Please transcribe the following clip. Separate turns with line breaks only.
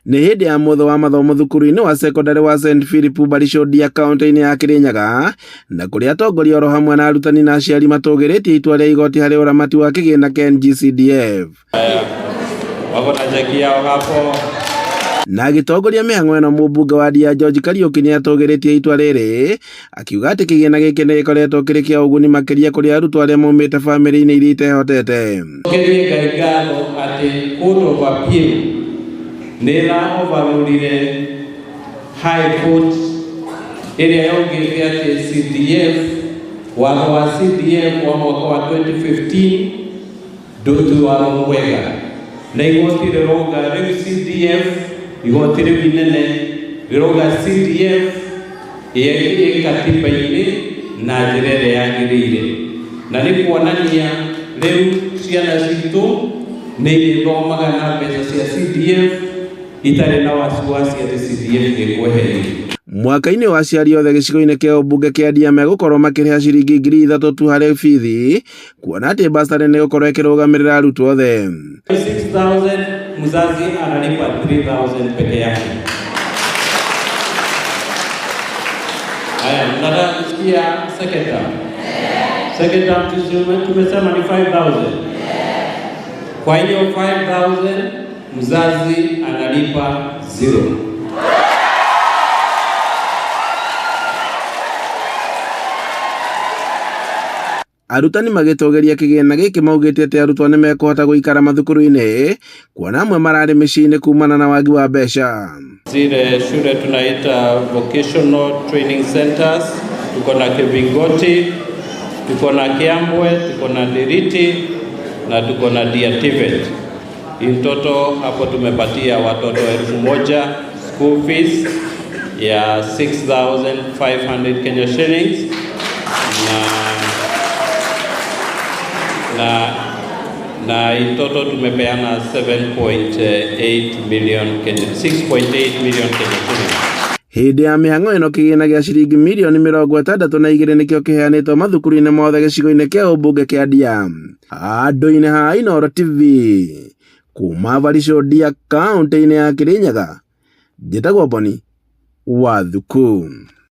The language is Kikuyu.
Nĩ hĩndĩ ya mũtho wa mathomo thukuru-inĩ wa cekondarĩ wa St Philip Barishodia kaunti-inĩ ya Kirinyaga, na kũrĩa atongoria oro hamwe na arutani na aciari matũgĩrĩtie itua rĩa igoti harĩ ũramati wa kĩgĩna kĩa NGCDF.
Wako na cheki yao hapo.
Na agĩtongoria mĩhang'o ĩno mũmbunge wa Ndia George Kariũki nĩ atũgĩrĩtie itua rĩrĩ akiuga atĩ kĩgĩna gĩkĩ nĩ gĩkoretwo kĩrĩ kĩa ũguni makĩria kũrĩ arutwo arĩa maumĩte bamĩrĩ-inĩ iria itehotete.
Cokerie Ngai ngatho atĩ Court of Appeal nĩ ĩra overrulire High Court ĩrĩa yaugĩte atĩ CDF, watho wa CDF wa mwaka wa 2015 ndũti watho mwega, na igoti rĩrauga rĩu CDF, igoti rĩu inene rĩrauga CDF ĩ katiba-inĩ na njĩra ĩrĩa yagĩrĩire, na nĩ kuonania rĩu ciana citũ nĩ irĩthomaga na mbeca cia CDF itarĩ na wasiwasi atĩ CDF nĩ ĩkweherio.
Mwaka-inĩ wa aciari othe gĩcigo-inĩ kĩa ũmbunge kĩa Ndia megũkorwo makĩrĩha ciringi 3,000 tu harĩ bithi, kuona atĩ basarĩ nĩ ĩgũkorwo ĩkĩrũgamĩrĩra arutwo othe.
6,000 mzazi analipa 3,000 peke yake. Haya, mnataka kusikia second term? Second term tumesema ni 5,000. Kwa hiyo 5,000 mzazi analipa 0.
Arutani magĩtũgĩria kĩgĩna gĩkĩ maugĩte atĩ arutwo nĩ mekũhota gũikara mathukuru-inĩ kuona amwe mararĩ mĩciĩ-inĩ kumana na wagi wa mbeca.
Zile shule tunaita vocational training centers, tuko na Kivingoti, tuko na Kiambwe, tuko na Ndiriti na tuko na Ndia TVET. In total hapo tumepatia watoto 1,000 school fees ya 6,500 Kenya shillings na in total tumepeana 7.8 million Kenya, 6.8 million Kenya shillings.
Hĩndĩ ya mĩhang'o ĩno kĩgĩna gĩa ciringi mirioni 62 nĩkĩo kĩheanĩtwo mathukuru-inĩ mothe gĩcigo-inĩ kĩa ũmbunge kĩa Ndia. Handũ-inĩ ha Inooro TV kuma Barishodia kaunti-inĩ ya Kirinyaga, njĩtagwo Boni wa Thuku.